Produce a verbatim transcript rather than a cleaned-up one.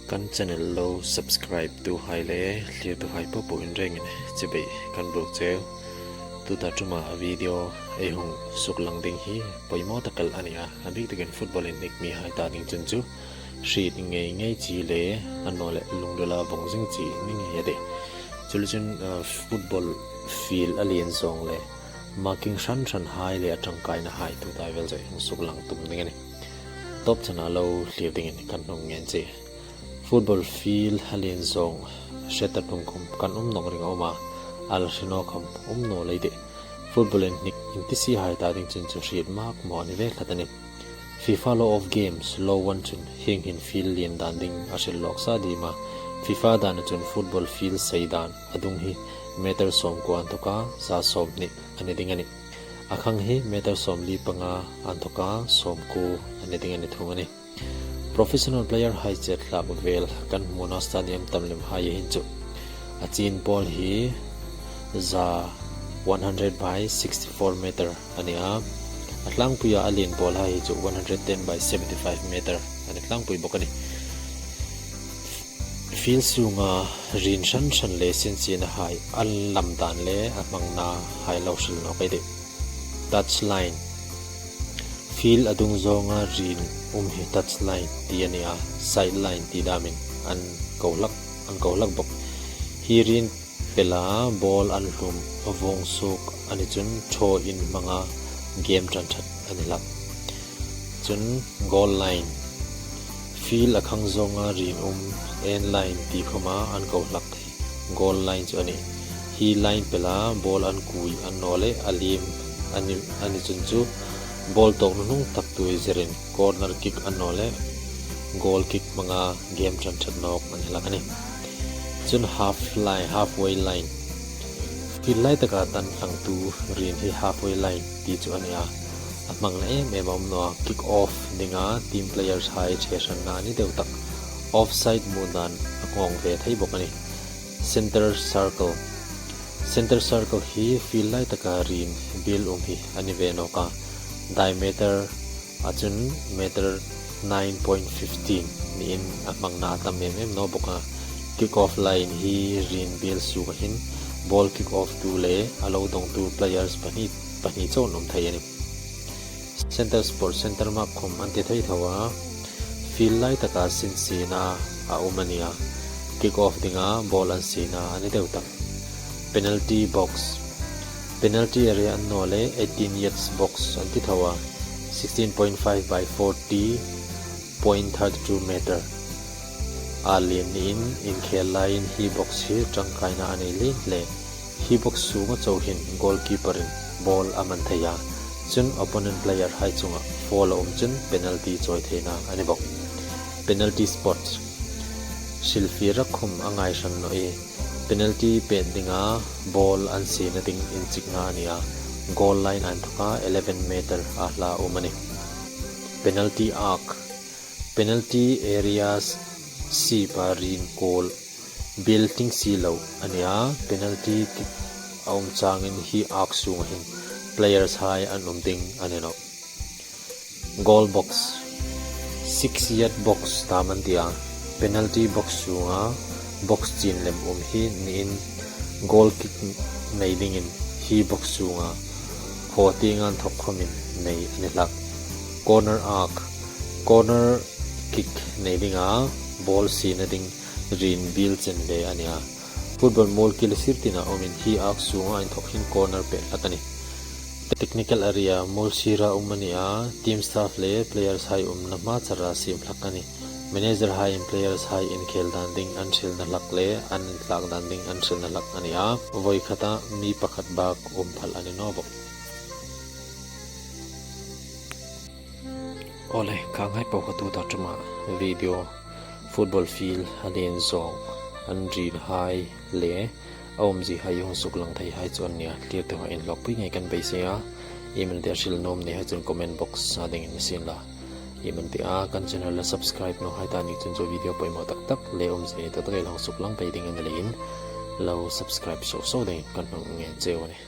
Kan channel lo subscribe-tuhai le thlirtuhai popo in rengin chibai kan buk cheu. Tuta ṭuma video ei hung suklang ding hi poimaw tak el a ni a, a bik takin football inhnik mihai ta ding chun chu hriet ngei ngei chi le annawleh lungdula vawng zing chi ni ngei a tih. Chuleiin chun, uh, football field a lien zawng le marking hran hranhai le a ṭangkainahai tuta vel chu ei hung suklang tum ding a nih. Tawp chena lo thlir dingin kan hung ngen che. Football field a lien zawng hre ta tum khawm kan um nawk ring a um a, a la hre naw khawm um naw lei tih. Football inhnik intisihai ta ding chun chu hriet mak maw a ni ve tlat a nih. FIFA Law of Games, Law one chun hieng hin field lien dan ding a hril lawk sa diem a. FIFA dana chun football field sei dan a dung hi meter sawmkuo anthoka za sawmhni a ni ding a nih. A khang hi meter sawmli panga anthoka sawmkuo a ni ding a ni thung a nih. Professional player hai chet hlak vel kan hmuna stadium tam lemhai hin chu a chin pawl hi za one hundred by sixty-four meter a ni a. A tlangpuia a lien pawlhai hi chu one hundred ten by seventy-five meter a ni tlangpui bawk a nih. Field sunga rin hran hran le sinsinahai an lam dan le a hmangnahai lo hril nawk ei tih. Touch line. Field a dung zawnga rin um hi touch line ti a ni a, side line ti damin an ko hlak, an ko hlak bawk. Hi rin pela ball an hlum a vawng suok a ni chun thaw in hmanga game ṭan ṭhat a ni hlak. Chun goal line. Field a khang zawnga rin um, end line ti khawma an ko hlak goal line chu a nih. Hi line pela ball an kui annawleh a liem a ni, a ni chun chu ball tawk hnuhnung tak tuizerin corner kick annawleh goal kick hmanga game ṭan ṭhat nawk a ni hlak a nih. Chun half line, halfway line. Field lai taka tan hlangtu rin hi halfway line ti chu a ni a. A hmangna em em a um naw a, kick off dinga team players hai ṭhe hranna a ni deu tak. Offside hmu dan a nghawng ve thei bawk a nih. Centre circle. Centre circle hi field lai taka rin biel um hi a ni ve nawk a. Diameter a chun meter nine point fifteen niin a hmangna a tam em em naw bawk a. Kick off line hi rin biel sunga hin ball kick off tu le a lo dawngtu players pahni, pahni chauh an um thei a nih. Centre spot, centre mark khawm an ti thei tho a. Field lai taka sinsina a um a ni a. Kick off dinga ball an siena a ni deu tak. Penalty box. Penalty area annawleh eighteen yards box an ti tho a. Sixteen point five by forty point thirty-two meter a lien niin inkhel laiin hi box hi ṭangkaina a nei lien hle. Hi box sunga chauh hin goalkeeper-in ball a man thei a, chun opponent player hai chunga foul a um chun penalty chawi theina a ni bawk. Penalty spot. Hrilfie rak khawm a ngai hran naw i. Penalty pet dinga ball an siena ding inchikna a ni a. Goal line a inthoka eleven meter a hla um a nih. Penalty arc. Penalty area sipa rin kuol biel tling si lo a ni a, penalty kick a um changin hi arc sunga hin players hai an um ding a ni nawh. Goal box, six yard box tam an ti a, penalty box sunga box chin lem um hi niin goal kick nei dingin hi box sunga khaw tienga inthok khawmin nei a ni hlak. Corner arc, corner kick nei dinga ball siena ding rin biel chen ve a ni a. Football mual kil sir tina umin hi arc sunga inthok hin corner pet hlak a nih. Technical area, mual sira um a ni a, team staff le players hai umna hma chara siem hlak a nih. Manager haiin players hai inkhel dan ding an hrilna hlak le an inthlak dan ding an hrilna hlak a ni a. Voi khata mi pakhat bak um phal a ni naw bawk. Awle, khanghai po kha tuta ṭuma video football field a lien zawng an rin hai le a umzie hai hung suklang thei hai chu a nih a, thlirtuhai inhlawkpui ngei kan beisei a. Iemani tia hril nuom nei hai chun comment box-a dingin ni sien la. Iemani tia kan channel la subscribe naw hai ta ni chun chu video poimaw tak tak le umzie nei tak tak ei hung suklang pei ding a ni leiin lo subscribe so so dingin kan hung ngen cheu a nih.